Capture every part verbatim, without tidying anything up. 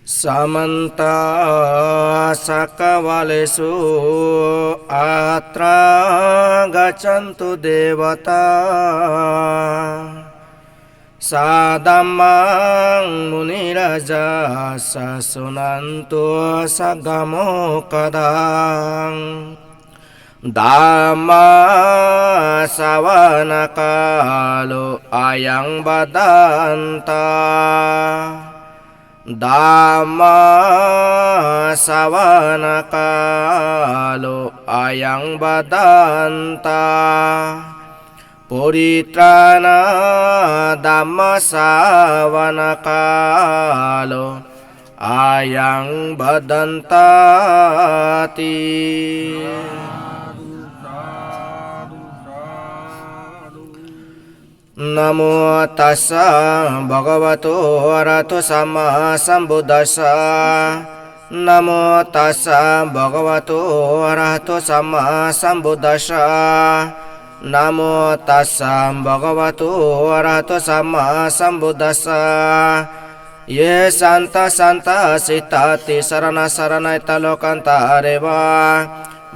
Samantā cakkavāḷesu, atrāgacchantu devatā, saddhammaṃ munirājassa, suṇantu saggamokkhadaṃ. Dhammassavanakālo ayaṃ bhadantā. Dhammassavanakālo ayaṃ bhadantā. Paritrāṇadhammassavanakālo ayaṃ bhadantāti. Namo tassa bhagavato arahato sammāsambuddhassa. Namo tassa bhagavato arahato sammāsambuddhassa. Namo tassa bhagavato arahato sammāsambuddhassa. Ye santā santā sitā tisaraṇa saraṇaetarokāntare va,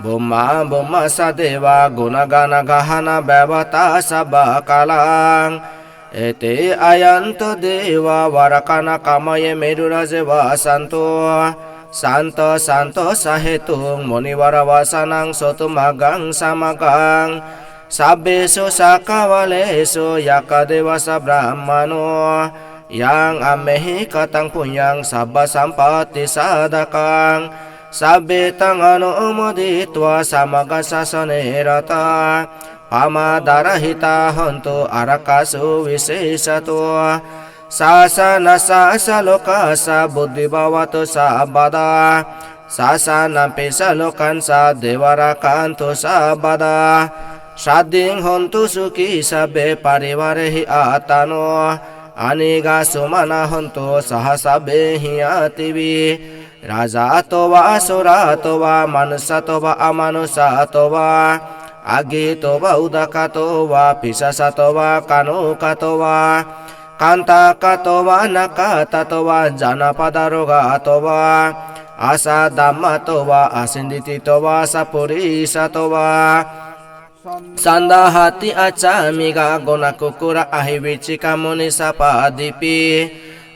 bhummā bhummā ca devā guṇagaṇagahaṇā bhayabhattā sabba kālaṃ. Ete ayaṃ ca devā varakāṇakāmaye merurājeva santo, santo santo sahetuṃ munivaravacanaṃ sotumaggaṃ samaggaṃ. Sabbesu cakkavāḷesu yakkha devā ca brahmano yaṃ amhehi kataṃ puññaṃ sabbasampattisādhakaṃ, sabbe taṃ anumoditvā samaggāsāsane ratā pamādarahitā hontu ārākkhāsu visesato. Sāsanassa ca lokassa buddhi bhavatu sabbadā. Sāsanampi ca lokañca devā rakkhantu sabbadā. Saddhiṃ hontu sukhī sabbe parivārehi attano. Anīghā sumanā hontu saha sabbehi ñātibhi. Rājato vā corato vā manussato vā amanussato vā, aggito vā udakato vā pisācato vā khāṇukato vā kaṇṭakato vā nakkhattato vā janapadarogāto vā asaddhammato vā asindiṭṭhito vā sappurisato vā saṇḍāhatthi accāmikā guṇakukkurā ahi vicchikā munissappadīpī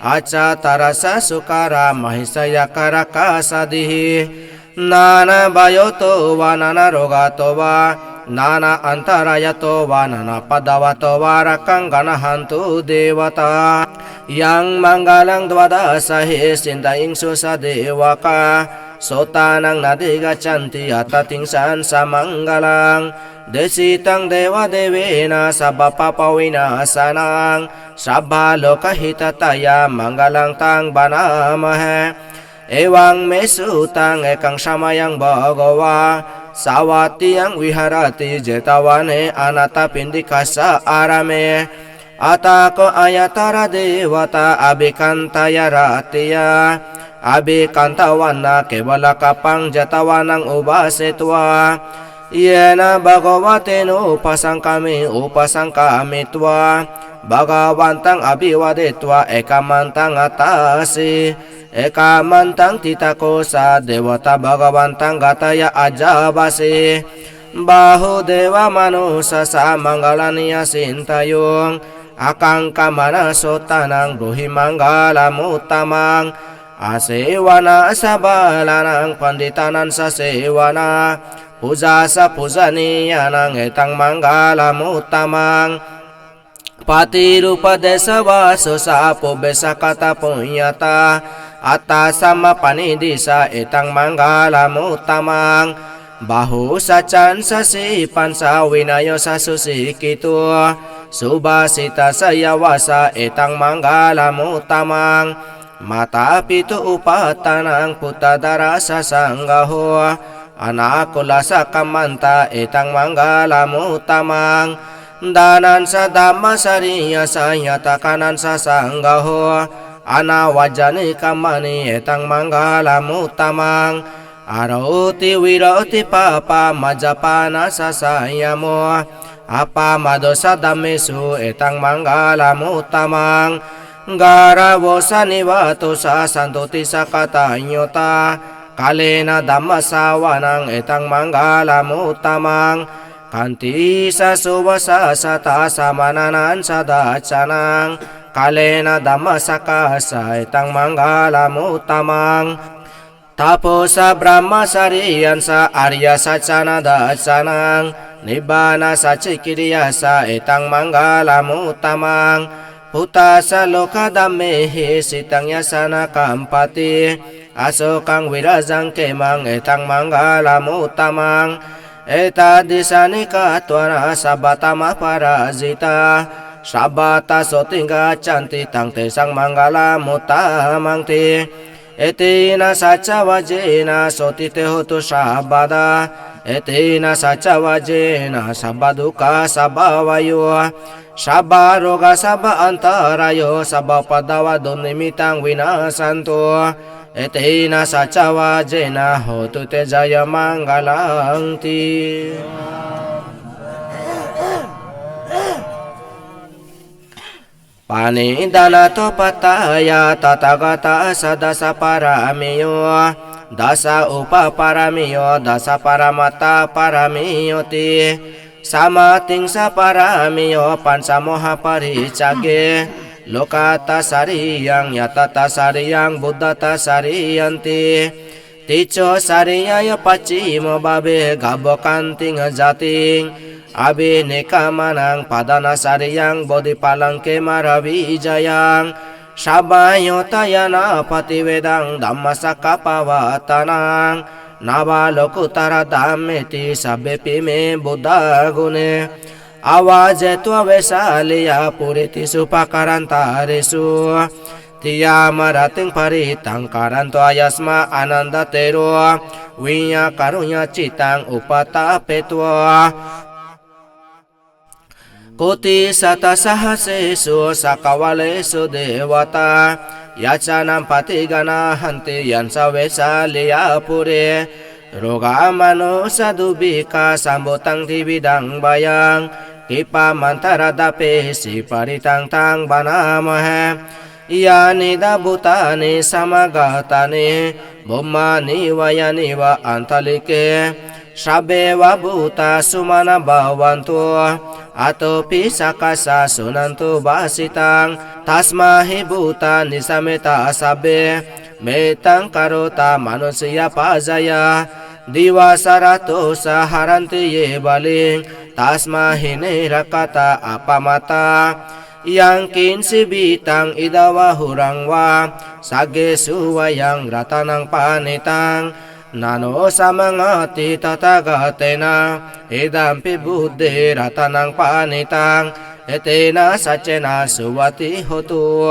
acchataracchasūkarā mahesā yakkharakkhasādhīhi nānābhayato vā nānārogato vā nānāantarāyato vā nānāupaddavato vā rakkhaṃ gaṇahantu devatā. Yaṃ maṅgalaṃ dvādasāhi sindhāyiṃsu ca devakā sotthānaṃ nadīgacchantī attatiṃsaṃ ca maṅgalaṃ desitaṃ devadevena sabbapāpavinasānaṃ sabbalokahitattaya maṅgalaṃ taṃ bhaṇāmahe. Evaṃ me sutaṃ ekaṃ samayaṃ bhagavā sāvatthiyaṃ viharati jetavane anāthapiṇḍikassa ārāme. Atha kho āyā tara devatā abhikkantā rattiyā abhikkantavaṇṇā kevalakappaṃ jetavanaṃ ubhāsetvā yena bhagavā tenupasaṅkami upasaṅkamitvā bhagavantaṃ abhivādetvā ekamantaṃ aṭṭhāsi. Ekamantaṃ ṭhitā kho sā devatā bhagavantaṃ gathāya ājabhāsi. Bahū devā manussā ca maṅgalāni acintayuṃ ākaṅkhamānā sotthānaṃ brūhi maṅgalamuttamaṃ. Asevanā sabbalānaṃ paṇḍitānañca sevanā pūjā ca pūjanīyānaṃ etaṃ maṅgalamuttamaṃ. Paṭirūpadesavāso ca pubbe ca katapuññatā attasammāpaṇidhi ca etaṃ maṅgalamuttamaṃ. Bāhusaccañca sippañca vinayo ca susikkhito subhāsitā ca yā vācā etaṃ maṅgalamuttamaṃ. Mātāpituupaṭṭhānaṃ puttadārassa saṅgaho anākulā ca kammantā etaṃ maṅgalamuttamaṃ. Dānañca dhammacariyā ca ñātakānañca saṅgaho anavajjāni kammāni etaṃ maṅgalamuttamaṃ. Āroti viratī pāpā majjapānā ca saññamo appamādo ca dhammesu etaṃ maṅgalamuttamaṃ. Gāravo ca nivāto ca santuṭṭhī ca kataññutā, kālena dhammassavanaṃ etaṃ maṅgalamuttamaṃ. Khantī ca sovacassatā samaṇānañca dassanaṃ, kālena dhammasākacchā etaṃ maṅgalamuttamaṃ. Tapo ca brahmacariyañca ariyasaccāna dassanaṃ, nibbānasacchikiriyā ca etaṃ maṅgalamuttamaṃ. Phuṭṭhā ca lokadhammehi cittaṃ yassa na kampati, asokaṃ virajaṃ khemaṃ etaṃ maṅgalamuttamaṃ. Etādisāni katvāna sabbatthamaparājitā, sabbattha sotthiṃ gacchanti taṃ tesaṃ maṅgalamuttamanti. Etena saccavajjena sotthi te hotu sabbadā, etena saccavajjena sabbadukkhā sabbabhayā, sabbarogā sabbaantarāyā sabbupaddavā dunnimittaṃ vinassantu, etena saccavajjena hotu te jayamaṅgalaṃ ti. Paṇidhānatthapattāya tathāgatassa dasa pāramiyā, dasa upapāramiyā, dasa paramattha pāramiyā ti. Samādhiṃ ca pāramiyā pañca mohapariccagge, lokatthacariyaṃ ñātatthacariyaṃ buddhatthacariyaṃ ti. Ticcacariyañca pacchimabhave gabbhākkantiṃ jātiṃ, abhinikkhamanaṃ padhānacariyaṃ bodhipallaṅke māravijayaṃ, sabbaññutañāṇappaṭivedhaṃ dhammasaṅgappavattanaṃ, navalokuttaradhammeti sabbepime buddhaguṇe, āvajjetvā vesāliyā pure tīsu pākārantaresu, tiyāmarattiṃ pharittaṃ karanto āyasmā ānandatthero, viya kāruññacittaṃ upaṭṭhapetvā, koṭisatasahassesu cakkavāḷesu devatā, yassāṇaṃ paṭiggaṇhāhanti yañca vesāliyā pure, rogā manussadubbhikkhasambhūtaṃ tividhaṃ bhayaṃ, khippāmantaradhāpesi parittaṃ taṃ bhaṇāmahe. Yānīdha bhūtāni samāgatāni, bhummāni vā yāni va antalikkhe, sabbeva bhūtā sumanā bhavantu, athopi sakkacca suṇantu bhāsitaṃ. Tasmā hi bhūtā nisāmetha sabbe, mettaṃ karotha mānusiyā pajāya, divā ca ratto ca haranti ye baliṃ, tasmā hi ne rakkhatha appamattā. Yaṅkiñci vittaṃ idha vā huraṃ vā, saggesu vā yaṃ ratanaṃ paṇītaṃ, na no samaṃ atthi tathāgatena, idampi buddhe ratanaṃ paṇītaṃ, etena saccena suvatthi hotu.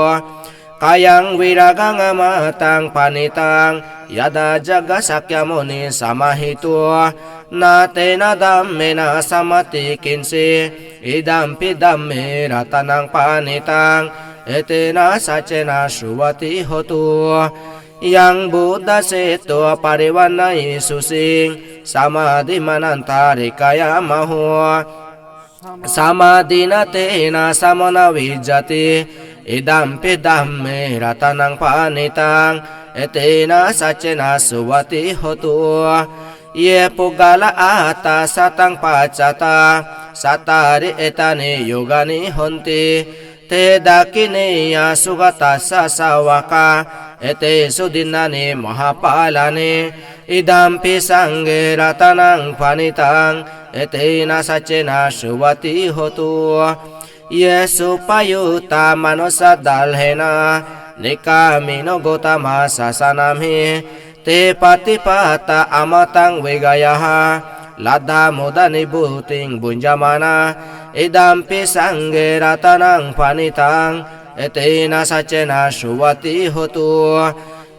Khayaṃ virāgaṃ amataṃ paṇītaṃ, yadā jagā sakyamunī samāhito, na tena dhammena samatthi kiñci, idampi dhamme ratanaṃ paṇītaṃ, etena saccena suvatthi hotu. Yaṃ buddhaseṭṭho parivaṇṇayī suciṃ, samādhimānantarikaññamāhu, samādhinā tena samo na vijjati, idampi dhamme ratanaṃ paṇītaṃ, etena saccena suvatthi hotu. Ye puggalā aṭṭha sataṃ paccattā, cattāri etāni yugāni honti, te dakkhiṇeyyā sugatassa sāvakā, etesu dinnāni mahapphalāni, idampi saṅghe ratanaṃ paṇītaṃ, etena saccena suvatthi hotu. Ye suppayuttā manussādāreṇa, nikkāmino gotamasāsanamhi, te pattipattā amataṃ vigayha, laddhā mudhā nibbutiṃ bhuñjamānā, idampi saṅghe ratanaṃ paṇītaṃ, etena saccena suvatthi hotu.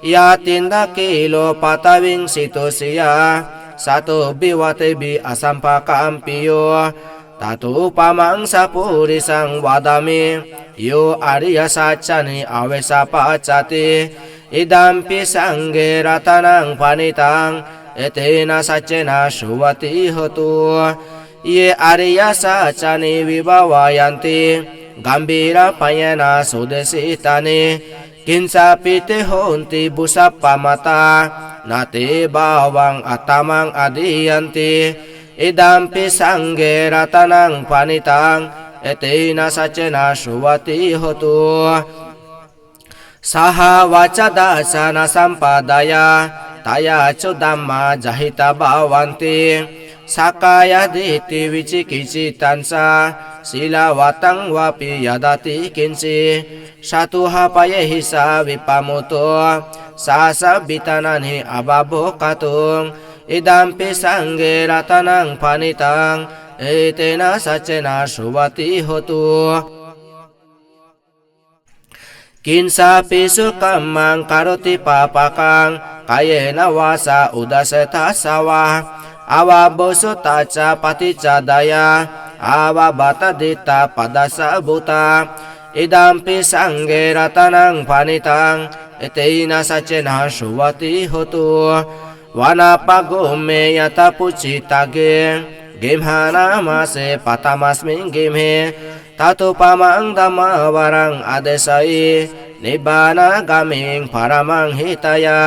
Yathindakhīlo paṭhaviṃ sito siyā, sattubhi vātebhi asampakampiyo, tathūpamaṃ sappurisaṃ vadāmi, yo ariyasaccāni avecca passati, idampi saṅghe ratanaṃ paṇītaṃ, etena saccena suvatthi hotu. Ye ariyasaccāni vibhāvayanti, gambhīrabyāyena sudesitāni. Kiñcāpi te honti bhusappamattā, na te bhavaṃ attamaṃ adhiyanti. Idampi saṅghe ratanaṃ paṇītaṃ, etena saccena suvatthi hotu. Sahāvassa dassanasampadāya, tayassu dhammā jahitā bhavanti. Sakkāyadiṭṭhi vicikicchitañca, sīlabbataṃ vāpi yadatthi kiñci. Satthu ha bhāvehi sā vippamutto, sassa vitaṇhāni abhabbo kātuṃ. Idampi saṅghe ratanaṃ paṇītaṃ, etena saccena suvatthi hotu. Kiñcāpi so kammaṃ karoti pāpakaṃ, kāyena vācā uda cetasā vā, abhabbo so tassa paṭicchādāya, abhabbatā diṭṭhapadassa bhūtā. Idampi saṅghe ratanaṃ paṇītaṃ, etena saccena suvatthi hotu. Vanappagumhe yathā phussitagge, gimhānamāse paṭhamasmiṃ gimhe, tathūpamaṃ dhammavaraṃ adesayi, nibbānagāmiṃ paramaṃ hitāya.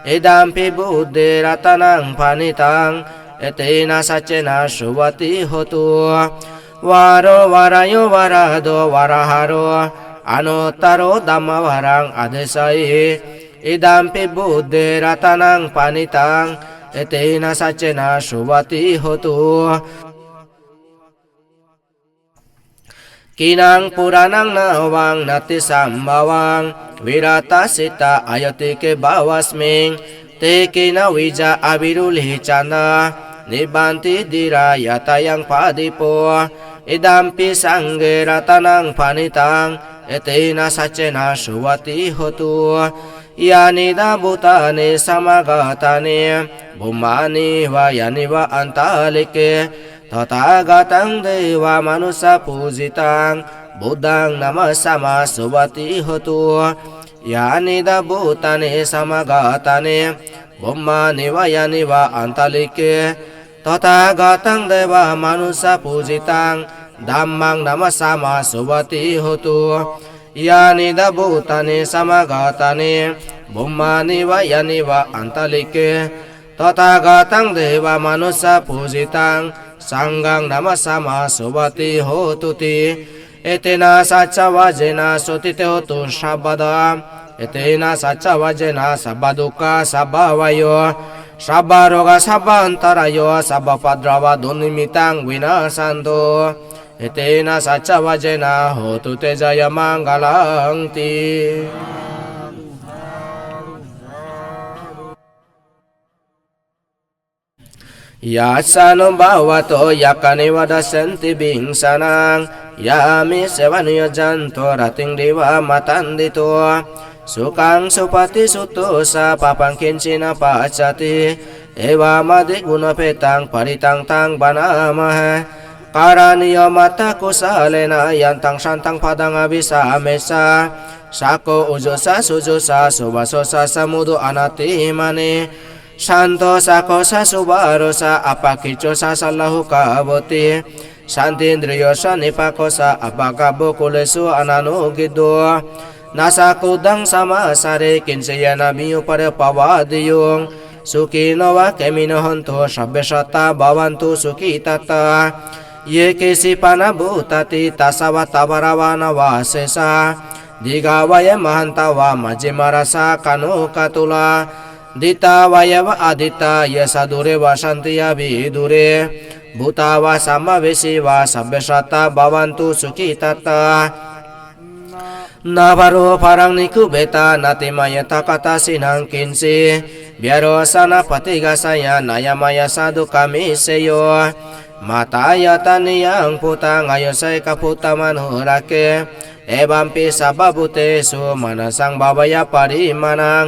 Idampi buddhe ratanaṃ paṇītaṃ, etena saccena suvatthi hotu. Varo varayo varado varāharo, anuttaro dhammavaraṃ adesayi. Idampi buddhe ratanaṃ paṇītaṃ, etena saccena suvatthi hotu. Khīṇaṃ purāṇaṃ navaṃ natthi sambhavaṃ, virattacittāni ajottike bhavasmiṃ. Te khīṇabījā avirūḷhichandā, nibbanti dhīrā yathāyaṃ padīpo. Idampi saṅghe ratanaṃ paṇītaṃ, etena saccena suvatthi hotu. Yānīdha bhūtāni samāgatāni, bhummāni vā yāni va antalikkhe, tathāgataṃ devamanussapūjitaṃ, buddhaṃ namassāma suvatthi hotu. Yānīdha bhūtāni samāgatāni, bhummāni vā yāni va antalikkhe, tathāgataṃ devamanussapūjitaṃ, dhammaṃ namassāma suvatthi hotu. Yānīdha bhūtāni samāgatāni, bhummāni vā yāni va antalikkhe, tathāgataṃ devamanussapūjitaṃ, saṅghaṃ namassāma suvatthi hotuti. Etena saccavajjena sotthi te hotu sabbadā. Etena saccavajjena sabbadukkhā sabbabhayā, sabbarogā sabbantarāyā, sabbupaddavā dunimmitaṃ vinassantu. Etena saccavajjena hotu te jayamaṅgalaṃ ti. Yassānubhāvato yakkhā nivā dassenti bhiṃsanaṃ, yāmi ceva niyojanto rattiṃ divā matandito. Sukhaṃ supati sutto ca pāpaṃ kiñci na passati, evamādiguṇūpetaṃ parittaṃ taṃ bhaṇāma he. Karaṇīyamatthakusalena yantaṃ santaṃ padaṃ abhisamecca, sakko ujū ca suhujū ca subhāso ca sumudo anatimānī, santo sakko ca subharo ca appakicco ca sallahukavutti, santindriyo ca nipako ca appagabbho kulesu ananugiddho. Na ca khuddaṃ samācare kiñci yena viññū pare upavadeyyuṃ. Sukhino vā khemino hontu sabbe sattā bhavantu sukhitattā. Ye keci pāṇabhūtatthi tasā vā thāvarā vā anavasesā, dīghā vā ye mahantā vā majjhimā rassakāṇukathūlā, diṭṭhā vā ye vā adiṭṭhā ye ca dūre vasanti avidūre, bhūtā vā sambhavesī vā sabbe sattā bhavantu sukhitattā. Na paro paraṃ nikubbetha nātimaññetha katthaci naṃ kiñci, byārosanā paṭighasaññā nāññamaññassa dukkhamiccheyya. Mātā yathā niyaṃ puttaṃ āyusā ekaputtamanurakkhe, evampi sabbabhūtesu mānasaṃ bhāvaye aparimāṇaṃ.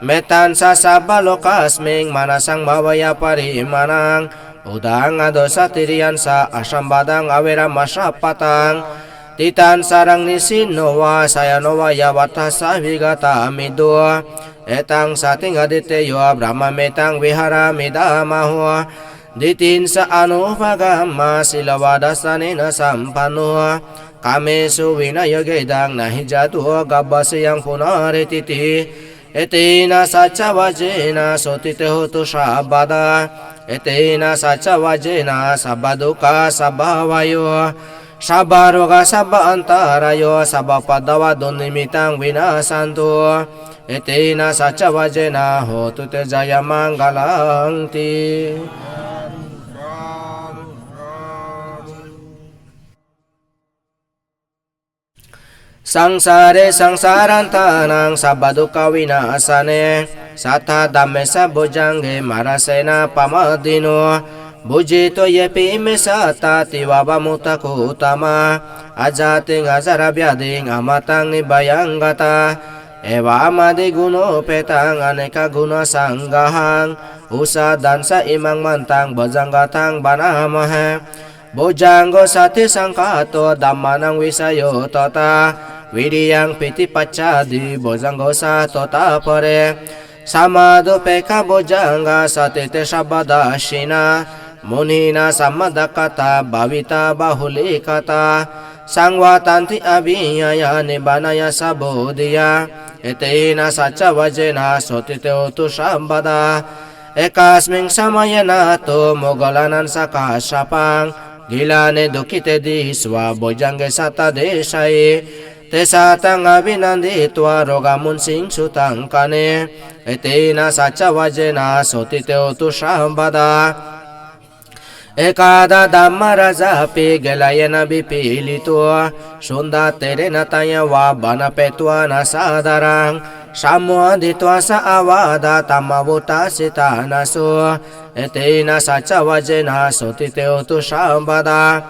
Mettañca sabbalokasmiṃ mānasaṃ bhāvaye aparimāṇaṃ, uddhaṃ adho ca tiriyañca asambādhaṃ averaṃ asapattaṃ. Tiṭṭhaṃ caraṃ nisinno vā sayāno vā yāvatassa vigatamiddho, etaṃ satiṃ adhiṭṭheyya brahmametaṃ viharamidhamāhu. Diṭṭhiñca anupagamma sīlavā dassanena sampanno, Kāmesu vinayogedaṃ, na hi jātu gabbhaseyyaṃ punaretīti. Etena saccavajjena sotthi te hotu sabbadā. Etena saccavajjena sabbadukkhā sabbabhayā sabbarogā sabbantarāyā sabbupaddavā dunnimittaṃ vinassantu. Etena saccavajjena hotu te jayamaṅgalaṃ ti. Saṃsāre saṃsārantānaṃ sabbadukkhavināsane, satthā dhammassa bojjhaṅge mārasenā pamodino. Bhujitva yepi ime sattā tīvā va muttā kuṭamā, ajātiṃ ajarābyādhiṃ amataṃ nibhayaṃ gatā. Evamādiguṇūpetaṃ anekaguṇasaṅgahaṃ, ussādhaṃ sa imaṃ mantaṃ bojjhaṅgāthaṃ bhaṇāma he. Bojjhaṅgo satthi saṅkhāto dhammānaṃ vicayo tathā, viriyaṃ pīti passaddhi bojjhaṅgo satthotapare. Samādhupekkhabojjhaṅgā satthi te sabbadassinā, muninā sammadakkhātā bhāvitā bahulīkatā. Saṃvattanti abhiññāya nibbānāya ca bodhiyā, etena saccavajjena sotthi te hotu sabbadā. Ekasmiṃ samaye nātho moggallānañca kassapaṃ, gilāne dukkhite disvā bojjhaṅge satta desayi. Te satthaṃ abhinanditvā rogā muñciṃsu taṅkhaṇe, etena saccavajjena sotthi te hotu sabbadā. Ekadā dhammarājāpi gelaññenābhipīḷito, cundattherena taññāva bhaṇāpetvāna sādaraṃ. Sammoditvā ca ābādhā tamhā vuṭṭhāsi ṭhānaso, etena saccavajjena sotthi te hotu sabbadā.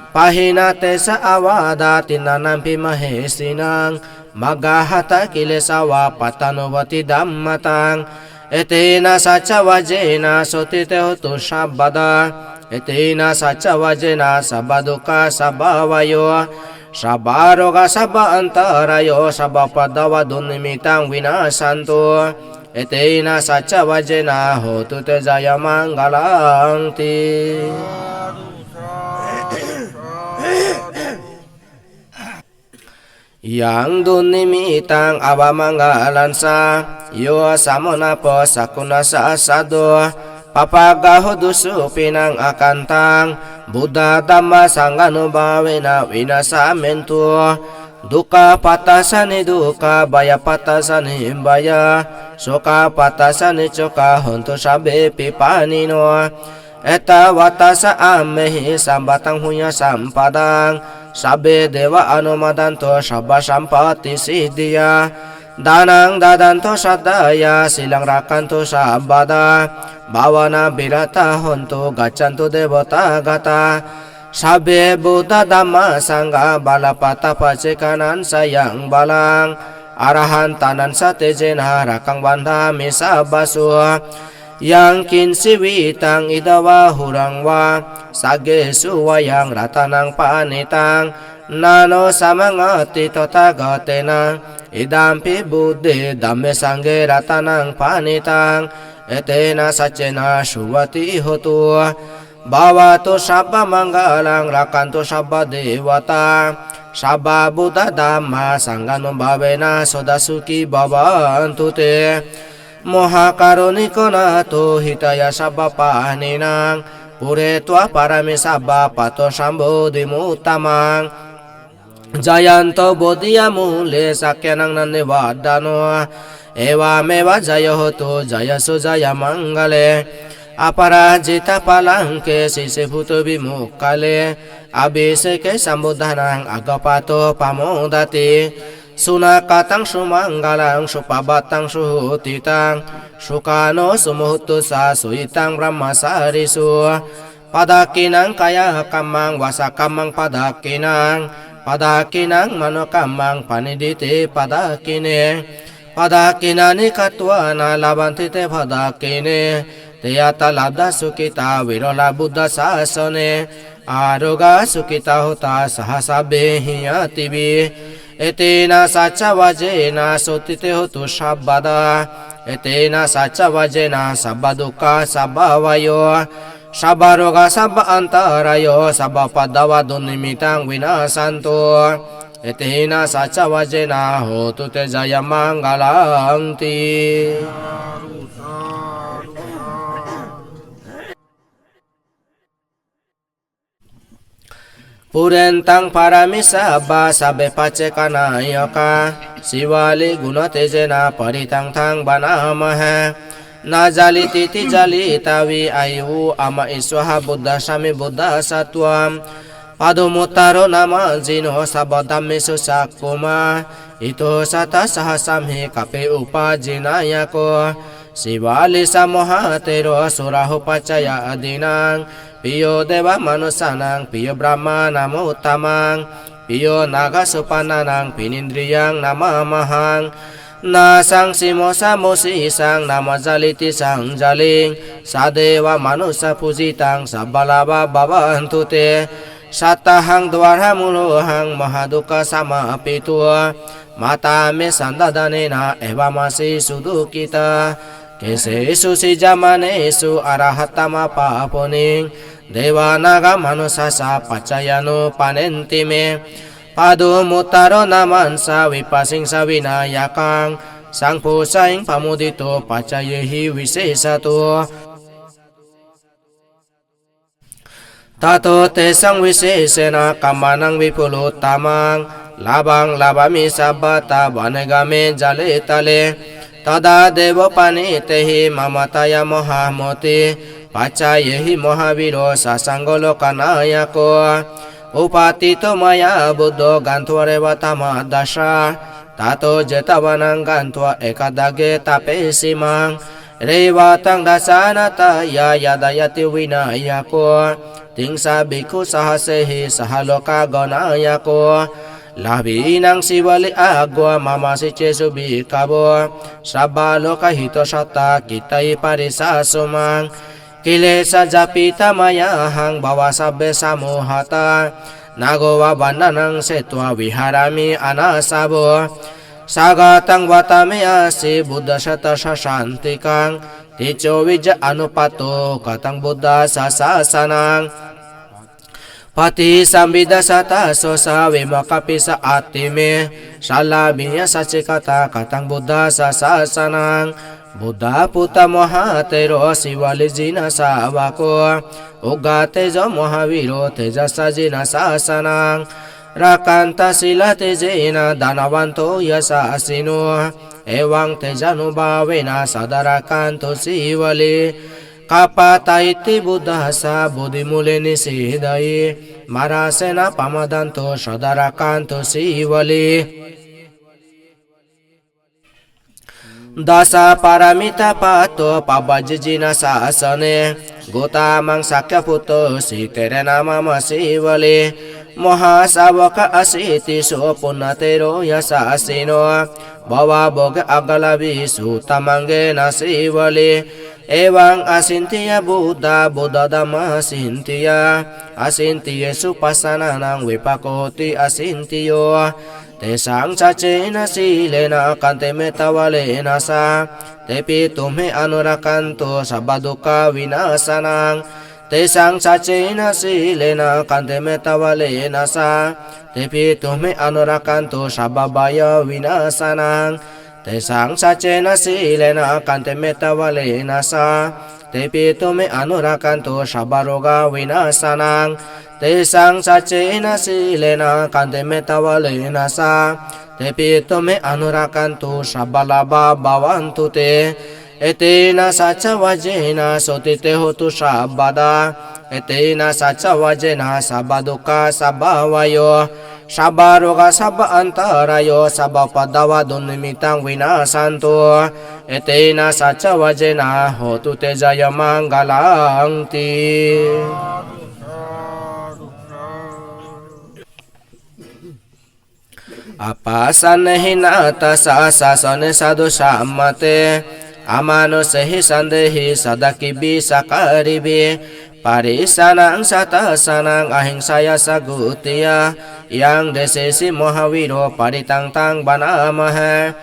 Pahīnā te ca ābādhā tiṇṇannampi mahesinaṃ, maggāhatakilesā va pattānuppattidhammataṃ. Etena saccavajjena sotthi te hotu sabbadā. Etena saccavajjena sabbadukkhā sabbabhayā sabbarogā sabbantarāyā sabbupaddavā dunnimittaṃ vinassantu. Etena saccavajjena hotu te jayamaṅgalaṃ ti. Yaṃ dunnimittaṃ avamaṅgalañca, yo samaṇapo sakuṇassa saddo, pāpaggaho dussupinaṃ akantaṃ, buddha dhamma saṅghānubhāvena vināsamentu. Dukkhappattā ca niddukkhā, bhayappattā ca nibbhayā, sokappattā ca nissokā, hontu sabbepi pāṇino. Ettāvatā ca amhehi sambhataṃ puññasampadaṃ, sabbe devānumodantu sabbasampattisiddhiyā. Dānaṃ dadantu saddhāya, sīlaṃ rakkhantu sabbadā, bhāvanābhiratā hontu, gacchantu devatāgatā. Sabbe buddhā dhammā saṅghā, balappattā paccekānañca yaṃ balaṃ, arahantānañca tejena, rakkhaṃ bandhāmi sabbaso. Yaṅkiñci vittaṃ idha vā huraṃ vā, saggesu vā yaṃ ratanaṃ paṇītaṃ, na no samaṃ atthi tathāgatena, idampi buddhe dhamme saṅghe ratanaṃ paṇītaṃ, etena saccena suvatthi hotu. Bhavatu sabbamaṅgalaṃ, rakkhantu sabbadevatā, sabbabuddhadhammasaṅghānubhāvena sadā sukhī bhavantu te. Mahākāruṇiko nātho, hitāya sabbapāṇinaṃ, pūretvā pāramī sabbā, patto sambodhimuttamaṃ. Jayanto bodhiyā mūle, sakyānaṃ nandivaḍḍhano, evameva jayo hotu, jayassu jayamaṅgale. Aparājitapallaṅke, sīse puthivīmukhale, abhiseke sambuddhānaṃ, aggappatto pamodati. Sunakkhattaṃ sumaṅgalaṃ, supabhātaṃ suhuṭṭhitaṃ, sukhaṇo sumuhutto ca, suyiṭṭhaṃ brahmacārisu. Padakkhiṇaṃ kāyakammaṃ, vācākammaṃ padakkhiṇaṃ, padakkhiṇaṃ manokammaṃ, paṇidhī te padakkhiṇe. Padakkhiṇāni katvāna, labhanti te padakkhiṇe. Te atthaladdhā sukhitā, viruḷhā buddhasāsane, arogā sukhitā hotha, saha sabbehi ñātibhi. Etena saccavajjena, sotthi te hotu sabbadā. Etena saccavajjena, sabbadukkha sabbabhayā sabbarogā sabbaantarāyo sabbapaddavā dunnimittaṃ vinassantu. Etena saccavajjena hotu te jayamaṅgalaṃ ti. Pūrentu pāramī sabbā sabbe paccekānāyakā, sīvalī guṇatejena parittaṃ taṃ bhaṇāmahe. Na jalīti jalitavi āyuvaṃ issāhaṃ buddhasāmi buddhasattvaṃ. Pāduṃ uttaro nāma jino sabbadhammesu cakkhumā, ito satasahassamhi kāpi upajjinnāyako. Sīvalī ca mohā thero surāhūpaccayā dīnaṃ, piyo devamanussānaṃ piyo brahmānamuttamaṃ, piyo nāgasupaṇṇānaṃ pinindriyaṃ namāmahaṃ. Nāsaṃsimo saṃmucciṃsaṃ nāma jalīti saṃjalī, sadevamanussapūjitaṃ sabbalābho bhavantu te. Sattahaṃ dvāraṃ mūḷhohaṃ mahādukkhasamappito, mātā me saṇḍaddhānena evamāsi sudukkhitāsū. Kesesūcī jāmanesu arahantamappapuṇṇiṃ, devā nāgā manussā ca paccayānupaṇṇenti me. Pāduṃ uttaro nāmañca vipāsiṃsa vināyakaṃ, saṃ pūjayiṃ pamodito paccayehi visesato. Tato tesaṃ visesena kammānaṃ vipulottamaṃ, lābhaṃ labhāmi sabbattha vane gāme jale tale. Tadā devo paṇḍitehi māmātyāmohamoti, paccayehi mohāvīro sasaṅgo lokānāyako. Upāsito mayā buddho gaṇhatha reva tamaddassā, tato jetavanaṃ gaṇhatha ekaṃ ḍaṃge tapesimā. Reva taṃ dassāya ānantāya yādayyati vināyako, tiṃsa bhikkhusahassaihi saha lokagaṇāyako. Lābhīnaṃ sīvalī aggo māmāsi cesu bhikkhavo, sabbalokahito satthā kittayī parisāsū maṃ. Kilesā jāpitā mayā haṃ bhavā sabbe samuhatā, nāgo vavaṇṇaṃ chetvā viharāmi anāsavo. Sāgataṃ vata me āsi buddhassa sāsantikaṃ, ṭhityo vijja anuppattokataṃ buddhassa sāsanaṃ. Paṭisambhidāsatassosa vimokkappi ca atthi me, sārāmīya sacchikattakataṃ buddhassa sāsanaṃ. Buddhaputto mohāthero sīvalī jinasāvako, ugghātejo mohāvīro tejasā jinasāsanaṃ. Rakkhantasīlatejena dānavanto yasassino, evaṃ tejānubhāvena sadā rakkhantu sīvalī. Kappatā iti buddhassa bodhimūle nisidayi, mārasenā pamādantu sadā rakkhantu sīvalī. Dasapāramitāpatto pabbaji jinasāsane, gotamaṃ sakyaputtoti terena mama sīvalī. Mohāsāvakā asītisu puṇṇathero yasassino, bhavabhogā aggalavīsu uttamaṅgena sīvalī. Evaṃ acintiyā buddhā buddhadhammā acintiyā, acintiyesūpasannānaṃ vipākoti acintiyo. Tesaṃ saccena sīlena khanti mettavallena sadā, tepi tumhe anurakkhantu sabbadukkhā vināsanaṃ. Tesaṃ saccena sīlena khanti mettavallena sadā, tepi tumhe anurakkhantu sabbabhaya vināsanaṃ. Tesaṃ saccena sīlena khanti mettavallena sadā, tepi tumhe anurakkhantu sabbaroga vināsanaṃ. Tesaṃ saccena sīlena khanti mettavallena sadā, tepi tumhe anurakkhantu sabbalābhā bhavantu te. Etena saccavajjena sotthi te hotu sabbadā. Etena saccavajjena sabbadukkhā sabbabhayā sabbarogā sabbaantarāyā sabbapaddavā dunnimittaṃ vinassantu. Etena saccavajjena hotu te jayamaṅgalaṃ ti. Appasannehi nāthassa sāsane sādhusammate, amanussehi saddehi sadā kibbhi sakkāribhi, parisānaṃ satasānaṃ ahiṃsāya sakuttiyā, yaṃ desesi mohāvīro parittaṃ taṃ bhaṇāmahe.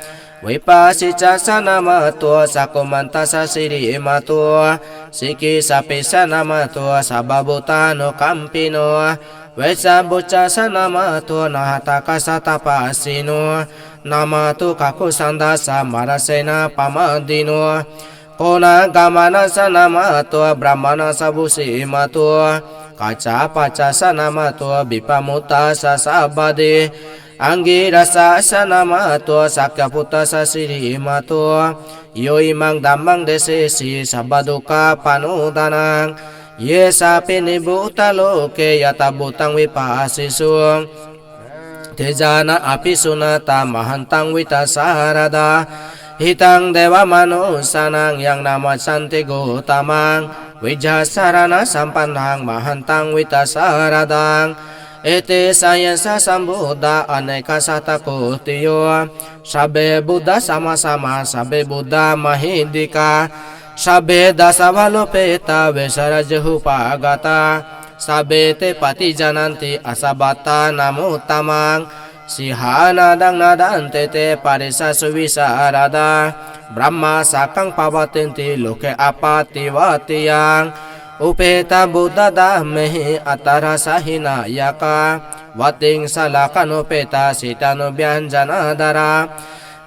Vipāsitassa nāmato cakkhumantassa sirīmato, sikhissapi ca nāmato sabbabhūtānukampino, vessabhuccassa nāmato nhātakassa tapassino, nāmato kakusandhassa mārasenappamādino, koṇāgamanassa nāmato brāhmaṇassa vusīmato, kassapassa nāmato vippamuttassa sabbadhi, aṅgīrasassa nāmato sakyaputtassa sirīmato, yo imaṃ dhammaṃ desesi sabbadukkhāpanūdanaṃ, ye cāpi nibbutaloke yathābhūtaṃ vipassisuṃ, te jāna apisuṇātha mahantaṃ vītasāradā, hitaṃ devamanussānaṃ yaṃ namassanti Gotamaṃ, vijjācaraṇasampannaṃ mahantaṃ vītasāradaṃ. Ete sāyassa sambuddhā anekasatakoṭiyo, sabbe buddhā sammāsambuddhā sabbe buddhā mahiddhikā, sabbe dāsā vārūpetā vesālā juhupāgatā, sabbe te paṭijananti asabbattha namuttamaṃ, sīhānādaṃ nadantete parisā suvisāradā, brahmā sakkaṃ pavattenti loke appaṭivattiyaṃ, upetā buddhadhammehi attarasā hinayakā, vattiṃsalakhaṇupetā sītanubyañjanādharā,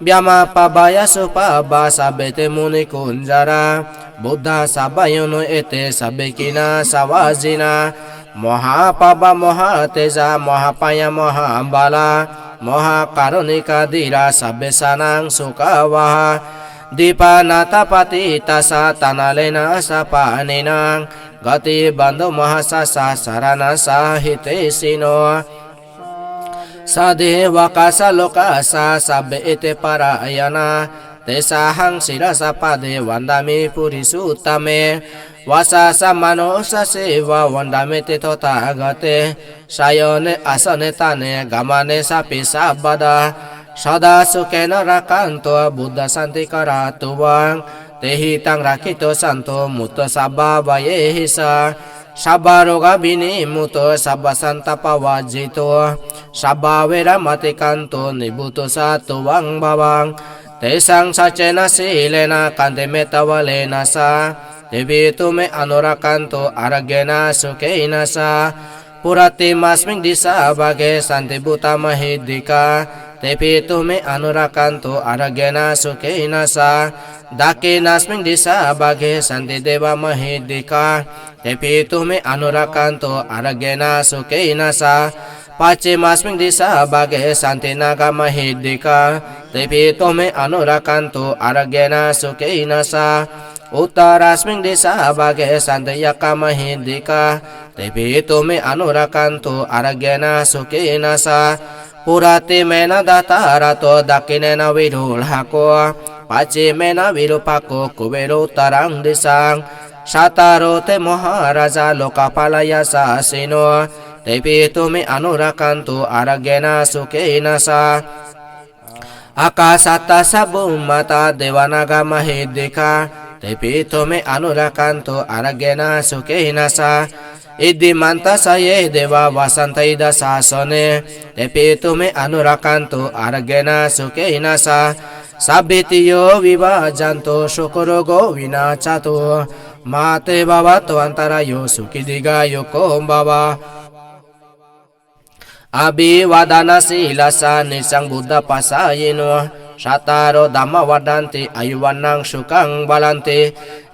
byāmā pābāya supabbā sabbe te munikuñjarā, buddhā sabbayono ete sabbe khinā savājinā, mohāpabbā mohātejā mohāpāya mohābalā, mohākaruṇikā dhīrā sabbesānaṃ sukhāvahā, dīpā nātha patiṭṭhāsā taṇhālena saha pāṇinaṃ, gati bandhu mahāsasā saraṇasā hitesino, sādevakā sārokāsā sabbe ete parāyanā, tesāhaṃ sirasā pāde vandāmi purisuttame, vāsasā manussā ceva vandāmete tathāgate, sayane āsane ṭhāne gamane cāpi sabbadā, sadā sukhena rakkhantu buddhā santiṃ karantu vaṃ, te hitaṃ rakkhantu santu muttā sabbabhayehisa, sabbarogavinimmutto sabbasantāpavajjito, sabbaveramatikkantu nibbuto sā tuvaṃ bhavaṃ, tesaṃ saccena sīlena khanti mettā vareṇa saha, tepi tumhe anurakkhantu ārogyena sukhena saha, purattimāsmiṃ disābhage santi bhūtā mahiddhikā, tepi tumhe anurakkhantu ārogyena sukhena saha, dakkhiṇāsmiṃ disābhage santi devā mahiddhikā, tepi tumhe anurakkhantu ārogyena sukhena saha, pacchimāsmiṃ disābhage santi nāgā mahiddhikā, tepi tumhe anurakkhantu ārogyena sukhena saha, uttarāsmiṃ disābhage santi yakkhā mahiddhikā, tepi tumhe anurakkhantu ārogyena sukhena saha, purattimena dhataraṭṭho dakkhiṇena virūḷhako, pacchimena virūpakkho kuvero uttaraṃ disaṃ, cattāro te mahārājā lokapālā yasassino, tepi tumhe anurakkhantu ārogyena sukhena saha, ākāsaṭṭhā ca bhummaṭṭhā devā nāgā mahiddhikā, tepi tumhe anurakkhantu ārogyena sukhena saha, iddhimantā ca ye devā vasanti indassāsane, tepi tumhe anurakkhantu ārogyena sukhena saha, sabbītiyo vivajjantu sokaro rogo vinassatu, mā te bhavatvantarāyo sukhī dīghāyuko bhava. Abhivādanasīlissa niccaṃ vuḍḍhāpacāyino, cattāro dhammā vaḍḍhanti āyu vaṇṇaṃ sukhaṃ balaṃ.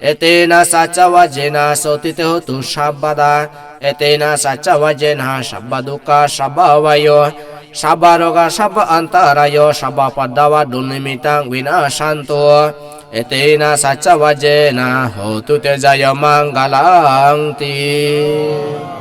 Etena saccavajjena sotthi te hotu sabbadā. Etena saccavajjena sabbadukkhā sabbabhayā sabbarogā sabbantarāyā sabbupaddavā dunnimittaṃ vinassantu. Etena saccavajjena hotu te jayamaṅgalaṃ ti.